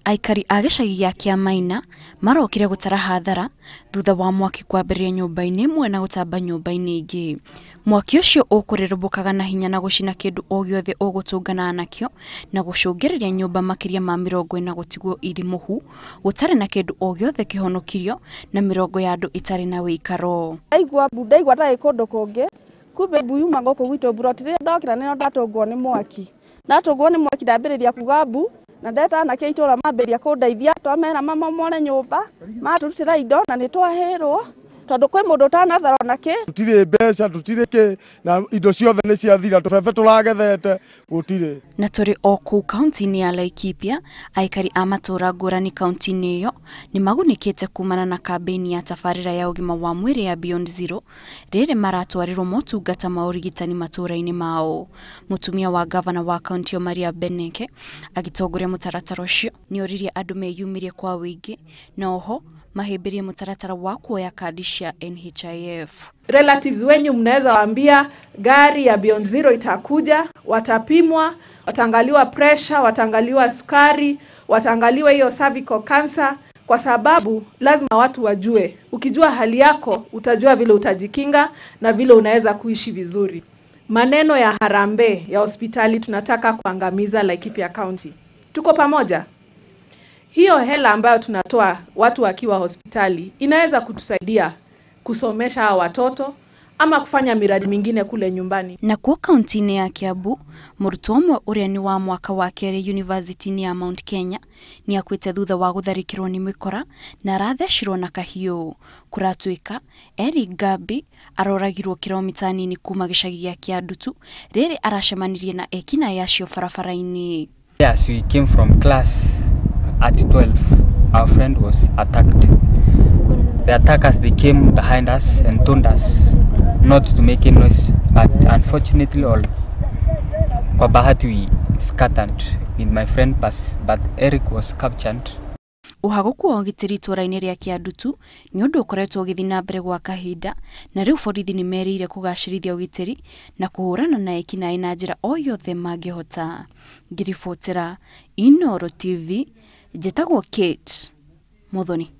Aikari a gĩcagi gĩa Kĩamaina marokire gũtara hathara thutha wa mwaki kwambĩrĩria nyũmba-inĩ ĩmwe na gũtamba nyũmba-inĩ ingĩ. Mwaki ũcio ũkũrĩrĩmbũkaga na hinya na gũcina kĩndũ o gĩothe ũgũtũngana nakĩo na gũcũngĩrĩria nyũmba makĩria ma 40 gũtigwo irĩ mũhu, gũtarĩ na kĩndũ o gĩothe kĩhonokirio na mĩrongo ya andũ ĩtarĩ na wĩikaro. Ndaigua mbu, ndaigua tarĩ kũndũ kũngĩ, kumbe mbu yuma gũkũ gwitũ mburoti. Rĩrĩa ndokĩra nĩrĩo ndatũngwo nĩ mwaki. Ndatũngwo nĩ mwaki ndambĩrĩria kuga mbu, na ndeta anake a itũra mambĩrĩria kũndeithia, twamera mamomore nyũmba, matũrutĩra indo na nĩ twahĩrwo tondũ kwĩ mũndũ ũtanathara ona kĩ. Tũtirĩ mbeca, tũtirĩ kĩ, na indo ciothe nĩ ciathira, tũbebe tũragethete gũtirĩ. Na tũrĩ o kũu kaunti-inĩ ya Laikipia, aikari a matũũra ngũrani kaunti-inĩ ĩyo nĩ magunĩkĩte kumana na kambĩini ya tabarĩra ya ũgima wa mwĩrĩ ya Beyond Zero rĩrĩ maratwarĩrwo motungata ma ũrigitani matũũra-inĩ mao. Mũtumia wa gavana wa kaunti ĩyo Maria Beneke agĩtongoria mũtaratara ũcio nĩ oririe andũ meyumĩrie kwa wĩingĩ na oho mahĩmbĩrie mũtaratara wa kuoya kadi cia NHIF. Relatives wenyu mnaweza waambia gari ya Beyond Zero itakuja, watapimwa, wataangaliwa pressure, wataangaliwa sukari, wataangaliwa hiyo cervical cancer, kwa sababu lazima watu wajue. Ukijua hali yako utajua vile utajikinga na vile unaweza kuishi vizuri. Maneno ya harambee ya hospitali tunataka kuangamiza Laikipia County. Tuko pamoja? Hiyo hela ambayo tunatoa watu wakiwa hospitali inaweza kutusaidia kusomesha hawa watoto ama kufanya miradi mingine kule nyumbani. Nakuo kaunti-inĩ ya Kiambu, mũrutwo ũmwe ũrĩa nĩ wa mwaka wa kerĩ University ya Mount Kenya nĩ akuĩte thutha wa gũtharĩkĩrwo nĩ mĩkora na arathecirwo na kahiũ. Kũratuĩka Eric Gabi aroragirwo kilomita nini kuma gĩcagi gĩa Kĩandutu rĩrĩ aracemanirie na ekinaĩ acio barabara-inĩ. As we came from class at 12, our friend was attacked. The attackers, they came behind us and told us not to make any noise, but unfortunately all kwa bahati we scattered with my friend, but Eric was captured. Ũhagũku wa ũgitĩri itũũra-inĩ rĩa Kĩandutu nĩ ũndũ ũkoretwo ũgĩthiĩ na mbere gwa kahinda na rĩu borithi nĩ merĩire kũgacĩrithia ũgitĩri na kũhũrana na ekinaĩ na njĩra o yothe mangĩhota. Ngĩribotera Inooro TV, njĩtagwo Kate Muthoni.